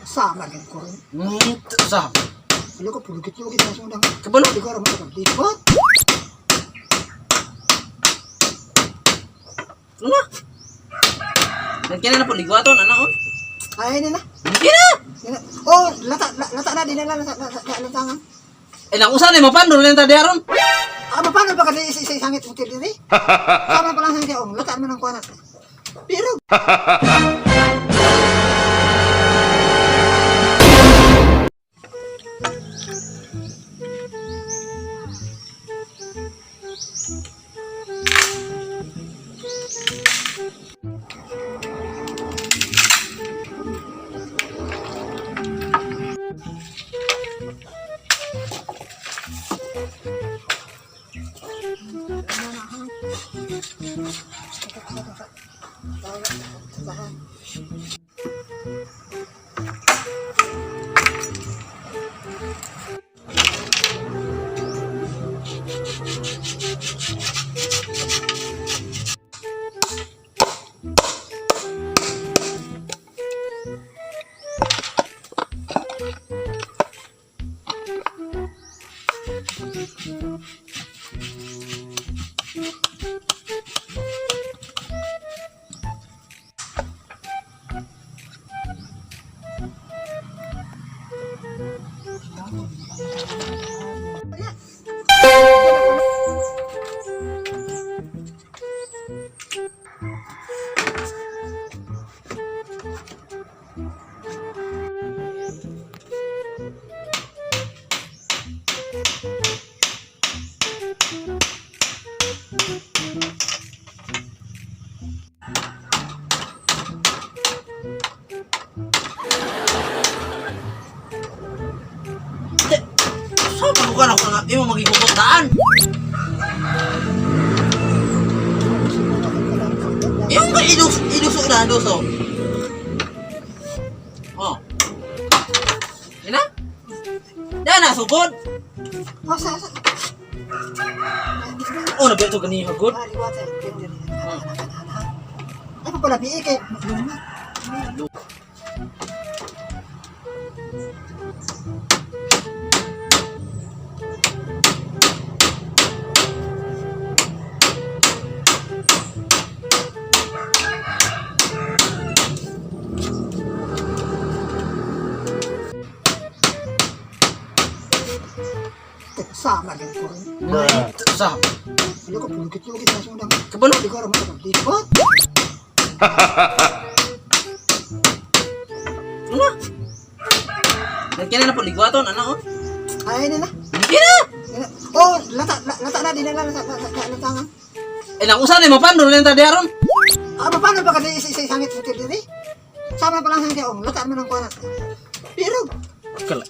Sama rin ko rin. Sa. Wala ko, pulugit-lugit na sundang. Kabalo. Di ko alam mo lipat. Ano na? Nagkina na po ligwaton ano oh. Ay, na na. Nagkina. Di na. Oh, lata, lata na, di na lang, lata, lata, lata, lata. Eh nang usa ni mapandol lang ta diaron. Ah, paano ba kasi isa isa sangit mo diri? Sama pa lang sangit, oh, lata man ang kuana. Pero, Sa pa ko na ko nga imo magigukot daan. Imo ba idus iduso na iduso. Oh. Ina? Dana sugod. Oh, sa. Oh, nabi to gani hagod. Ah, liwat, eh. Pero diri, ana, ana, ana, ana. Ay, pa pala, biik, eh. Luma. Sama rin ko rin. Sa. Wala ko, pulugit-lugit na sundang. Kabalo. Di ko alam mo lipat. Ano na? Nagkina na po ligwaton ano oh. Ay, na na. Nagkina. Di na. Oh, lata, lata na, di na lang, lata, lata, lata, lata. Eh nang usa ni mapandol lang ta diaron. Ah, paano ba kasi isa isa sangit mo diri? Sama pa lang sangit, oh, lata man ang kuana. Pero, Kala.